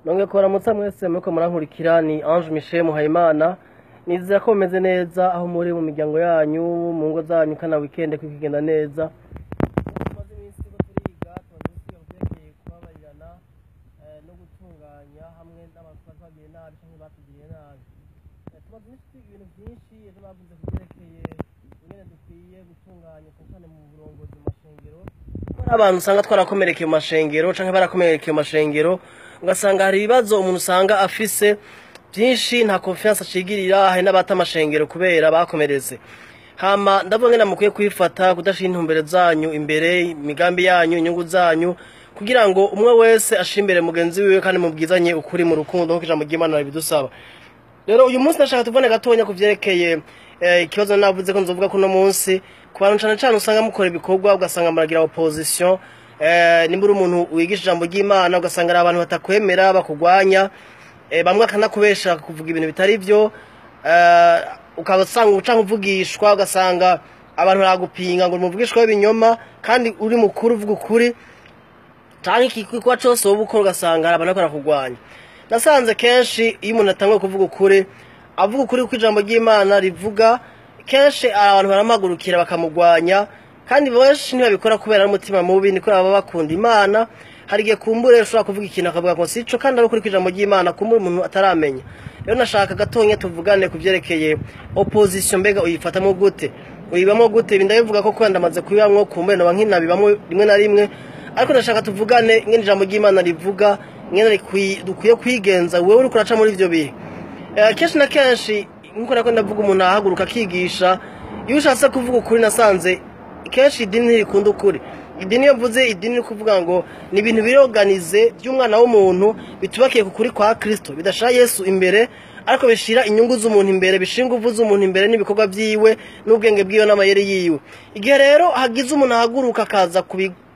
Nongeye kubaramutsa mwese muriko murankurikira. Ni Ange Michel Muhayimana. Nizera ko mumeze neza aho muri, mu miryango yanyu, mu ngo zanyu, kana weekend ko ikigenda neza. Tumaze iminsi turiko turiga, tumaze iminsi twiga kuvyerekeye kubabarirana no gutunganya hamwe n'abantu twari twagiriye nabi canke batugiriye nabi. Tumaze iminsi twiga ibintu vyinshi. Ejo bavuze kuvyerekeye ingene dukwiye gutunganya, cane cane mu burongozi, mu mashengero. Abantu usanga twarakomerekeye mu mashengero canke barakomerekeye mu mashengero, ugasanga hari ibibazo umuntu usanga afise byinshi, nta confiance acigirira. Hari n'abata amashengero kubera bakomeretse. Hama ndavuga ngene mukwiye kwifata, kudashira intumbero zanyu imbere, imigambi yanyu, inyungu zanyu, kugira ngo umwe wese ashire imbere mugenzi wiwe, kandi mubwizanye ukuri mu rukundo, nk'uko ijambo ry'Imana ribidusaba. Rero uyu munsi ndashaka tuvane gatonya ku vyerekeye ikibazo navuze ko nzovuga kuno munsi, ku bantu cane cane usanga mukora ibikorwa, ugasanga muragira opposition. Nimba uri umuntu wigisha ijambo ry'Imana, ugasanga ari abantu batakwemera, bakugwanya, bamwe bakanakubesha kuvuga ibintu bitari vyo, ukabasanga uca uvugishwa, ugasanga abantu baragupinga ngo umuvugishwa w'ibinyoma, kandi uri mukuru uvuga ukuri, canke igikorwa cose wowe ukora, ugasanga hari abantu bariko barakugwanya. Nasanze kenshi iyo umuntu atanguye kuvuga ukuri, avuga ukuri kuko ijambo ry'Imana rivuga, kenshi abantu baramuhagurukira bakamugwanya. Kandi benshi ntibabikora kubera n'umutima mubi, niko baba bakunda Imana. Hari igihe kumbure ushobora kuvuga ikintu akavuga ngo sico, kandi ari ukuri kw'ijambo ry'Imana, kumbure umuntu ataramenya. Rero nashaka gatonya tuvugane ku vyerekeye opposition. Mbega uyifatamo gute? Uyibamo gute? Ibi ndabivuga ko kubera ndamaze kubibamwo, kumbure noba nkinabibamwo rimwe na rimwe, ariko ndashaka tuvugane ingene ijambo ry'Imana rivuga ingene dukwiye kwigenza wewe uriko uraca muri ivyo bihe. Kenshi na kenshi, nkuko nako ndavuga, umuntu ahaguruka akigisha, iyo ushatse kuvuga ukuri, nasanze kenshi idini ntirikunda ukuri. Idini, iyo mvuze idini, ni kuvuga ngo ni ibintu biri organisé by'umwana w'umuntu, bitubakiye ku kuri kwa Kristo, bidashira Yesu imbere, ariko bishira inyungu z'umuntu imbere, bishira ingufu z'umuntu imbere, n'ibikorwa byiwe, n'ubwenge bwiwe, n'amayeri yiwe. Igihe rero hagize umuntu ahaguruka akaza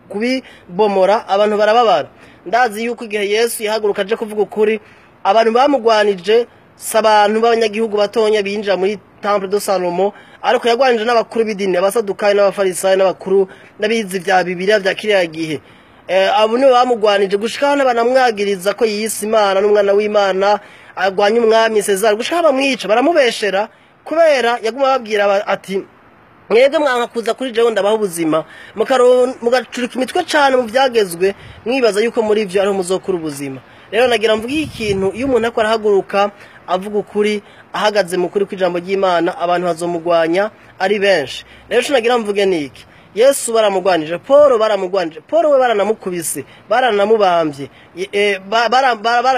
kubibomora, abantu barababara. Ndazi yuko igihe Yesu yahaguruka aje kuvuga ukuri, abantu bamugwanije si abantu b'abanyagihugu batonya binjira muri Temple de Salomo, ariko yagwanije n'abakuru b'idini, abasadukayo n'abafarisayo n'abakuru n'abizi vya Bibiliya vya kiriya gihe. Abo nibo bamugwanije, gushikaho n'abanamwagiriza ko yiyise Imana n'umwana w'Imana, agwanya umwami Cesar, gushikaho bamwica, baramubeshera, kubera yaguma ababwira ati: "Mwebwe mwanka kuza kuri jewe ndabaho ubuzima, mugacurika imitwe cane mu vyagezwe, mwibaza yuko muri ivyo ariho muzokura ubuzima." Rero nagira mvuge ikintu: iyo umuntu ariko arahaguruka avuga ukuri, ahagaze mu kuri kw'ijambo ry'Imana, abantu bazomugwanya ari benshi. Rero ico nagira mvuge ni iki: Yesu baramugwanije, Paul baramugwanije, Paul we baranamukubise, baranamubambye.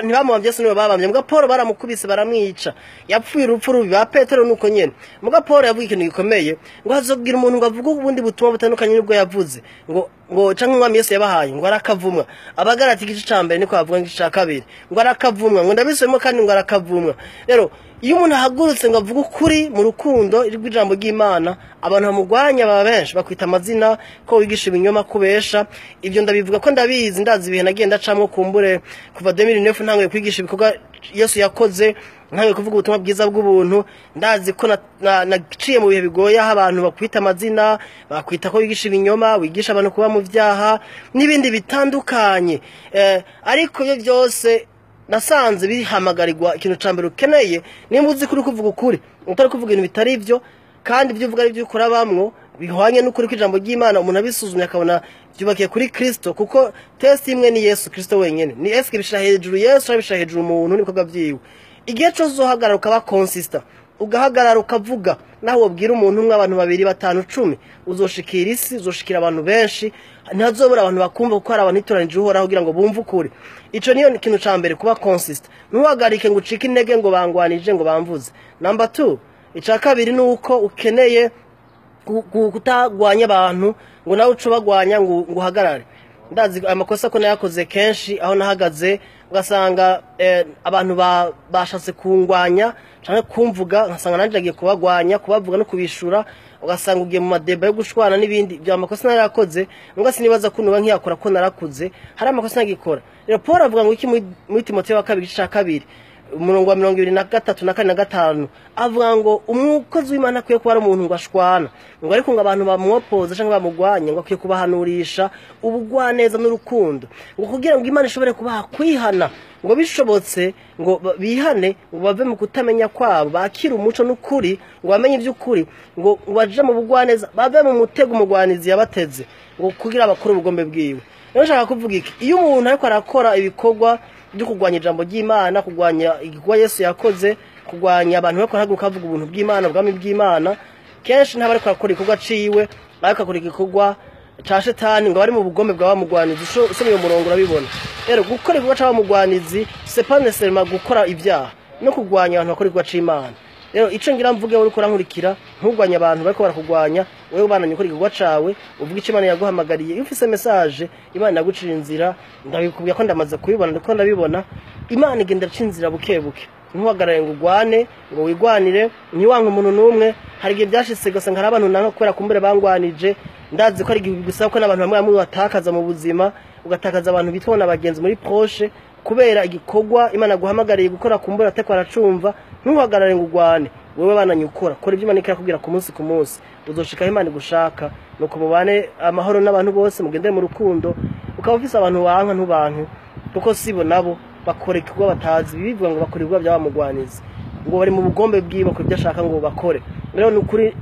Ntibamubambye, Yesu niwe babambye, muga Paul baramukubise, baramwica, yapfuye urupfu rubi. Ba Petero nuko nyene. Muga Paul yavuga ikintu gikomeye, ngo hazogira umuntu ngo avuge ubundi butumwa butandukanye n'ubwo yavuze, ngo canke umwami Yesu yabahaye, ngo arakavumwa. Abagalati igice ca mbere niko bavuga, igice ca kabiri, ngo arakavumwa, ngo ndabisubiyemo kandi, ngo arakavumwa. Rero iyo umuntu ahagurutse ngo avuge ukuri mu rukundo rw'ijambo ry'Imana, abantu bamugwanya baba benshi, bakwita amazina ko wigisha ibinyoma, kubesha. Ibyo ndabivuga ko ndabizi, ndazi ibihe nagiye ndacamwo. Kumbure kuva 2009 ntanguye kwigisha ibikorwa Yesu yakoze, ntanguye kuvuga ubutumwa bwiza bw'ubuntu, ndazi ko naciye mu bihe bigoye, aho abantu bakwita amazina, bakwita ko wigisha ibinyoma, wigisha abantu kuba mu vyaha n'ibindi bitandukanye. Ariko ibyo byose nasanze bihamagarirwa ikintu ca mbere ukeneye: nimba uzi kuri kuvuga ukuri, utari kuvuga ibintu bitari ivyo, kandi ibyo uvuga ari byo ukora bamwo bihwanye n'ukuri kw'ijambo ry'Imana, umuntu abisuzumye akabona byubakiye kuri Kristo, kuko test imwe ni Yesu Kristo wenyene. Ni eske bishira hejuru Yesu cyangwa bishira hejuru umuntu n'ibikorwa vyiwe? Igihe cyose uzohagarara ukaba consistent, ugahagarara ukavuga, naho wobwira umuntu umwe, abantu babiri, batanu, 10, uzoshikira isi, uzoshikira abantu benshi. Ntihazobura abantu bakumva, kuko hari abantu itoranije Uhoraho kugira ngo bumve ukuri. Ico niyo kintu ca mbere, kuba consistent. Ntuhagarike ngo ucike intege ngo bangwanije, ngo bamvuze. Number 2, ica kabiri, ni uko ukeneye kutagwanya abantu, ngo nawe uce ubagwanya, ngo uhagarare. Ndazi amakosa ko nayakoze kenshi, aho nahagaze ugasanga abantu bashatse kungwanya canke kumvuga, nkasanga nanje agiye kubagwanya, kubavuga no kubishura, ugasanga ugiye mu ma débats yo gushwana n'ibindi. Ibyo amakosa narayakoze, nubwo sinibaza ko nuba nkiyakora, ko narakuze, hari amakosa ntagikora. Rero Paul avuga ngo iki muri Timoteyo wa kabiri, igice ca kabiri, umurongo wa 23 na kane na gatanu? Avuga ngo umukozi w'Imana akwiye kuba ari umuntu ngo ashwana, ngo ariko ngo abantu bamwopoza cyangwa bamugwanya, ngo akwiye kubahanurisha ubugwaneza n'urukundo, ngo kugira ngo Imana ishobore kubaha kwihana, ngo Ngo bishobotse ngo bihane, ngo bave mu kutamenya kwabo, bakire umuco n'ukuri, ngo bamenye iby'ukuri, ngo baje mu bugwaneza, bave mu mutego umugwanizi yabateze, ngo kugira abakore ubugombe bwiwe. Rero nshaka kuvuga iki: iyo umuntu ariko arakora ibikorwa byo kurwanya ijambo ry'Imana, kurwanya igikorwa Yesu yakoze, kurwanya abantu bariko barahaguruka bavuga ubuntu bw'Imana, ubwami bw'Imana, kenshi ntaba ariko arakora igikorwa ciwe, ariko akora igikorwa ca shetani, ngo bari mu bugombe bwa bamugwanizi. Usomye uyu murongo urabibona. Rero gukora igikorwa c'abamugwanizi c'est pas nécessairement gukora ibyaha no kurwanya abantu bakora igikorwa c'Imana. Rero ico ngira mvuge, uriko urankurikira, ntugwanye abantu bariko barakugwanya. Wewe ubananye ukora igikorwa cawe, uvuga ico Imana yaguhamagariye. Iyo ufise message, Imana yagucira inzira. Ndabikubwira ko ndamaze kubibona, ndiko ndabibona, Imana igenda ica inzira buke buke. Ntuhagarare ngo ugwane, ngo wigwanire, ntiwanke umuntu n'umwe. Hari igihe byashitse ugasanga hari abantu nanka kubera kumbure bangwanije. Ndazi ko ari igihe bigusaba ko n'abantu bamwe bamwe batakaza mu buzima, ugatakaza abantu bitwa na bagenzi muri proche kubera igikorwa Imana guhamagariye gukora, kumbura ateko aracumva. Ntuhagarare ngo ugwane, wewe bananye ukora, kora ibyo Imana ikakubwira ku munsi ku munsi, uzoshikaho Imana igushaka. Nuko mubane amahoro n'abantu bose, mugendere mu rukundo. Ukaba ufise abantu wanka, ntubanke, kuko sibo nabo bakora igikorwa batazi. Bivuga ngo bakora ibikorwa by'abamugwanizi, ngo bari mu bugombe bwiwe, bakora ibyo ashaka ngo bakore. Rero ni ukuri,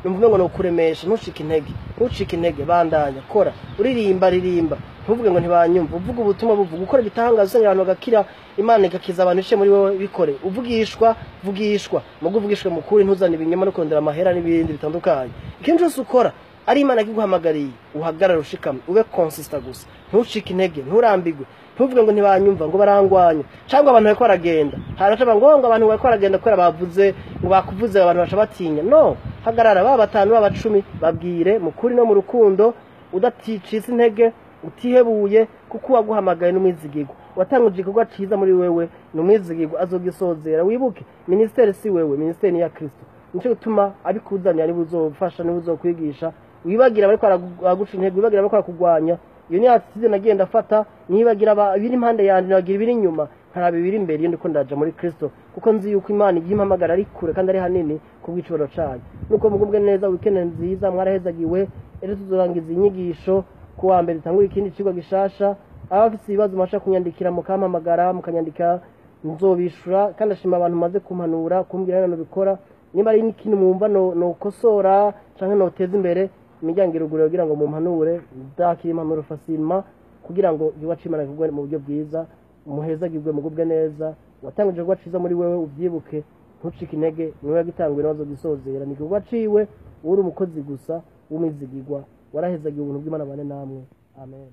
numva ngo ni ukuremesha, ntucike intege, ntucike intege, bandanya kora, uririmba, ririmba, ntuvuge ngo ntibanyumva. Uvuga ubutumwa, buvuga, ukora ibitangaza, usengera abantu bagakira, Imana igakiza abantu iciye muri wowe, bikore. Uvugishwa, vugishwa, mugo uvugishwe mu kuri, ntuzane ibinyoma no kurondera amahera n'ibindi bitandukanye. Ikintu cyose ukora ari Imana ikiguhamagariye, uhagarare ushikamye, ube consistent gusa, ntucike intege, nturambigwe, ntuvuge ngo ntibanyumva, ngo barangwanya, cyangwa abantu bariko baragenda. Hari abaca ngo abantu bariko baragenda kubera bavuze ngo bakuvuze, abantu baca batinya. No hagarara, baba batanu, baba 10, babwire mu kuri no mu rukundo, udaticitse intege, utihebuye, kuko uwaguhamagaye n'umwizigirwa. Watanguje igikorwa ciza muri wewe ni umwizigirwa, azogisozera. Wibuke, ministère si wewe, ministère ni ya Kristo. Nico gituma abikuzanira, niba uzofasha, niba uzokwigisha. Wibagira bariko baraguca intege, wibagira bariko barakugwanya. Iyo ni attitude nagenda afata, nibagira ibiri impande yanje, nibagira ibiri inyuma, nkaraba ibiri imbere iyo ndiko ndaja muri Kristo, kuko nzi yuko Imana igiye impamagara ari kure kandi ari hanini kubw'icubahiro cayo. Nuko mugubwe neza, weekend nziza, mwarahezagiwe. Ejo tuzorangiza inyigisho, ku wa mbere dutangure ikindi cigwa gishasha. Abafise ibibazo masha kunyandikira, mukampamagara, mukanyandika, nzobishura. Kandi ashima abantu maze kumpanura, kumbwira ngene bikora. Nimba ari n'ikintu mwumva no nokosora canke noteza imbere, imiryango iruguruye kugira ngo mumpanure. Ndakira impanuro facilement kugira ngo igikorwa c'Imana gikorwe mu buryo bwiza. Muhezagirwe, mugubwe neza. Watanguje igikorwa ciza muri wewe, uvyibuke, ntucike intege, niwe yagitanguye, nawe azogisozera. Ni igikorwa ciwe, uri umukozi gusa w'umwizigirwa. Warahezagiwe, ubuntu bw'Imana bane namwe. Amen.